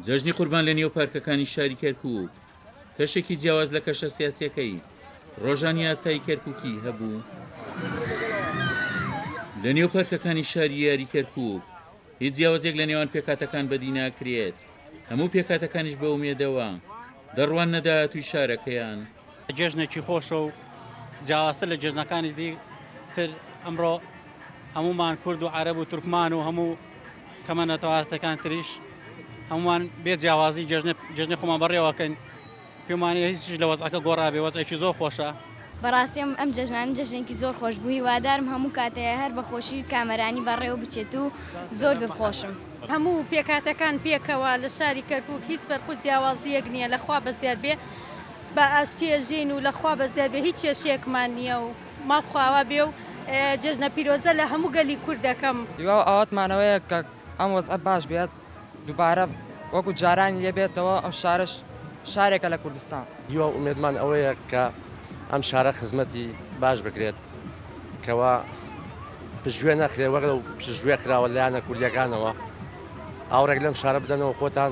جەژنی قوربان لە نێو پارکەکانی شاری کەرکووک کەشێکی جیاواز لە کەشە سیاسیەکەی ڕۆژانی ئاسایی کەرکووکی هەبوو. لە نێو پارکەکانی شاری یاری کەرکووک هیچ جیاوازیەک لە نێوان پێکهاتەکان بەدی ناکرێت، هەموو پێکهاتەکانیش بە ئومێدەوە دەڕواننە داهاتووی شارەکەیان. جێژنێکی خۆشە و جیاوازتر لە جێژنەکانی دی تر، ئەمڕۆ هەموومان کورد و عەرەب و تورکمان و هەموو کەمە نەتەوایەتەکان تریش هەموومان بێ جیاوازی جێژنی خۆمان بەڕێوەکەین. پێموانیە هیچیش لە وەزعەکە گۆڕابێ، وەزعێکی زۆر خۆشە. بەڕاستی ئەم جەژنانە جەژنێکی زۆر خۆش بوو هیوادارم هەموو کاتێ هەر بە خۆشی و کامەرانی بەڕێوە بچێت و زۆر دڵخۆشم. هەموو پێکهاتەکان پێکەوە لە شاری کەرکوک هیچ فەرق و جیاوازییەک نییە لە خوا بەزیاد بێ بە ئاشتی ئەژین و لە خوا بەزیاد بێ هیچ کێشەیەکمان نییە و ماڵ خواوا بێ و جەژنە پیرۆزە لە هەموو گەلی کورد دەکەم. هیوا و ئاواتمان ئەوەیە کە ئەم وەزعە باش بێت دووبارە وەکو جارانی لێ بێتەوە ئەم شارەش شارێکە لە کوردستان. هیوا و ئومێدمان ئەوەیە کە ئەم شارە خزمەتی باش بکرێت کەوا پشتگوێ نەخرێت وەک لەو پشتگوێ خراوە لایەنە کوردیەکانەوە ئاوڕێک لەم شارە بدەنەوە خۆتان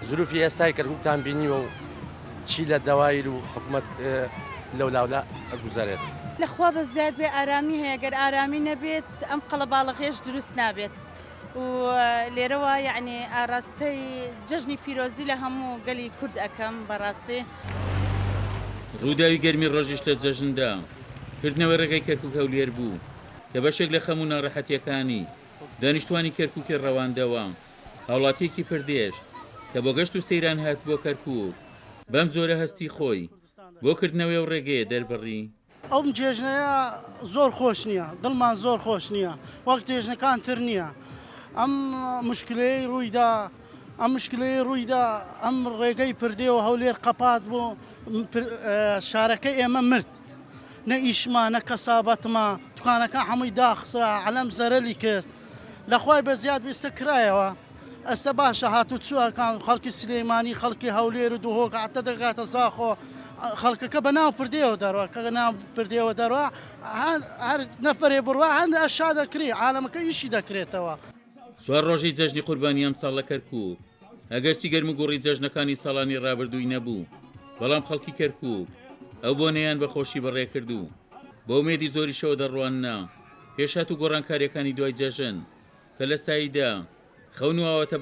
زروفی ئێستای کەرکوکتان بینیوە و چی لە دەوایر و حکومەت لەولاولا ئەگوزەرێت. لە خوا بەزیاد بێ ئارامی هەیە گەر ئارامی نەبێت ئەم قەڵەباڵغیەش دروست نابێت و لێرەوە یەعنی ئاراستەی جەژنی پیرۆزی لە هەموو گەلی کورد ئەکەم بەڕاستی. ڕووداوی گەرمی ڕۆژیش لە جەژندا، کردنەوەی ڕێگای کەرکوک-هەولێر بوو، کە بەشێک لە خەم و ناڕەحەتییەکانی دانیشتووانی کەرکوکی ڕەواندەوە. هاوڵاتییەکی پردێش کە بۆ گەشت و سەیران هاتبووە کەرکوک، بەم جۆرە هەستی خۆی بۆ کردنەوەی ئەو ڕێگەیە دەربڕی. ئەم جێژنەیە زۆر خۆش نییە دڵمان زۆر خۆش نییە وەک جێژنەکان تر نییە ئەم مشکلەیەی ڕوویدا ئەم مشکلەیە ڕوویدا ئەم ڕێگەی پردێەوە هەولێر قەپات بوو شارەکە ئێمە مرد نە ئیشما نە کەسابەتما دوکانەکە هەمووی داخسرا عەلەم زەرەلی کرد لەخوای بە زیاد بیستە کرایەوە ئەستە باشە هاتوچوەکان خەڵکی سلەیمانی خەڵکی هەولێر و دهۆک حتا دەگاتە زاخۆ خەڵکەکە بە ناو پردێەوە دەڕوا کە ناو پردێەوە دەڕوا هەر نەفەرێ بڕوا هەند ئەشا دەکری عالەمەکە ئیشی دەکرێتەوە. چوار ڕۆژی جەژنی قوربانی ئەمساڵ لە کەرکووک، ئەگەرچی گەرموگوڕی جەژنەکانی ساڵانی ڕابردووی نەبوو، بەڵام خەڵکی کەرکووک ئەو بۆنەیان بە خۆشی بەڕێکرد و بە ئومێدی زۆریشەوە دەڕواننە پێشهات و گۆڕانکارییەکانی دوای جەژن کە لە سایدا خەون و ئاواتە